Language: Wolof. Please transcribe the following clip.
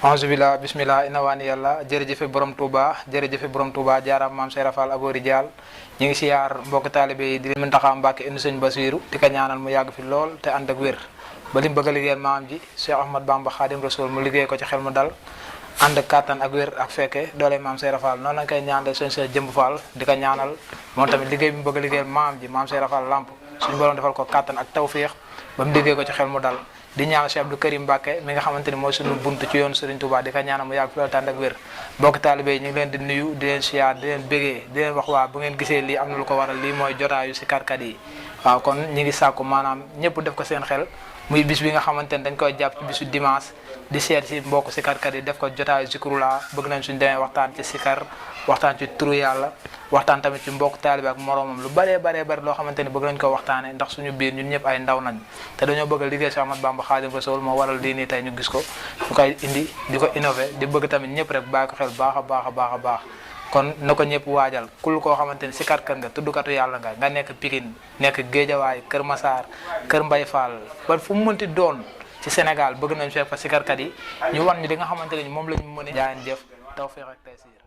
Alhamdulillah bismillah inna wani yàlla jërëjëfe borom Touba jaaraam maam Seera Fall Abori Dial ñi ngi siyaar mbokk taalibe yi di Muntaxa Mbàkke indi sëñ Basiiru di ko ñaanal mu yàgg fi lool te ànd ak wér ba li mu bëgg a liggéeyal maam ji Cheikh Ahmad Bamba Khadim Rasoul mu liggéey ko ci xel mu dal ànd ak kàttan ak wér ak fekke doole maam Seera Fall noonu lañ koy ñaanal sëñ Cheikh Jëmb Fall di ko ñaanal moom tamit liggéey bi mu bëgg a liggéeyal maam ji maam Seera Fall lamp suñu borom defal ko kàttan ak tawféex ba mu liggéey ko ci xel mu dal di ñaanal Cheikh Abdou Karim Mbacke mi nga xamante ni mooy suñu buntu ci yoonu Serigne Touba di ko ñaanal mu yàgg fi loolu tànd ak wér mbokki taalibe yi ñu ngi leen di nuyu di leen siyaar di leen bégee di leen wax waa bu ngeen gisee lii am na lu ko waral lii mooy jotaayu si karkat yi waaw kon ñi ngi sàkku maanaam ñëpp def ko seen xel muy bis bi nga xamante ni dañ koy jàpp ci bisu dimanche di seet si mbokk si karkat yi def ko jotaayu zikrullah bëgg nañ suñu demee waxtaan ci sikar waxtaan ci turu yàlla waxtaan tamit ci mbokk taalibe ak moroomam lu bëree loo xamante ni bëgg nañ ko waxtaane ndax suñu biir ñun ñëpp ay ndaw nañ te dañoo bëgg a liggéey si Ahmad Bamba Khadim Rasoul moo waral lii nii tey ñu gis ko ñu koy indi di ko innové di bëgg tamit ñëpp rek bàyyi ko xel baax a baax kon na ko ñëpp waajal kul koo xamante ni si karkat nga tuddukatu yàlla nga nekk Pikine nekk Géejawaay Kër Massar Kër Mbay Fall ba fu mu mënti doon ci Sénégal bëgg nañ fekk fa si karkat yi ñu wan ñu li nga xamante ne moom la ñu mën a jaayeen jëf tawfeex ak taysiir